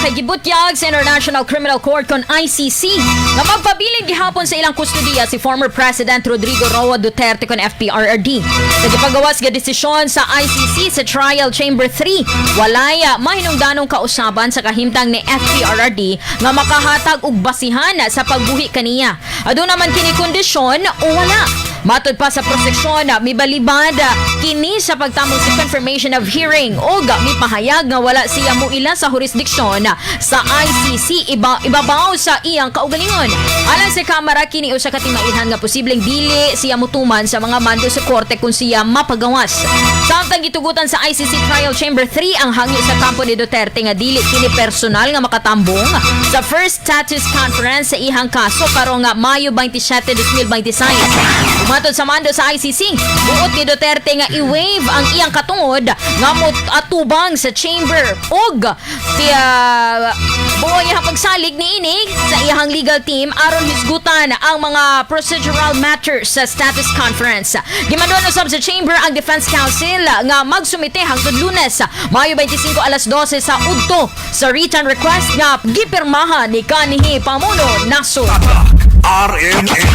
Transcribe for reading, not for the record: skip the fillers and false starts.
Kay gibutyag sa International Criminal Court kon ICC nga magpabilin gihapon sa ilang kustodiya si former President Rodrigo Roa Duterte kon FPRRD. Sa gipagawas nga desisyon sa ICC sa Trial Chamber 3, walay mahinungdanong kausaban sa kahimtang ni FPRRD nga makahatag og basihan sa pagbuhi kaniya. Aduna man kini kondisyon o wala. Matod pa sa proseksyon, mibalibad kini sa pagtamong sa confirmation of hearing o mipahayag nga wala siya muila sa jurisdiksyon sa ICC ibabaw sa iyang kaugalingon. Alang sa Kamara, kini usa ka timailhan nga posibleng dili siya mutuman sa mga mando sa korte kung siya mapagawas. Samtang gitugutan sa ICC Trial Chamber 3 ang hangyo sa kampo ni Duterte nga dili kini personal nga makatambong sa first status conference sa ihang kaso karong nga Mayo 27, 2026. Umatod sa mando sa ICC, buot ni Duterte nga i-waive ang iyang katungod nga mo atubang sa chamber og tiya buo iyang pagsalig niini sa iyang legal team aron hisgutan ang mga procedural matters sa status conference. Gimanduan usab sa chamber ang Defense Counsel nga magsumite hangtod Lunes, Mayo 25, alas 12 sa udto sa written request nga gipirmahan ni kanhi Pangulo Nasod. RMN.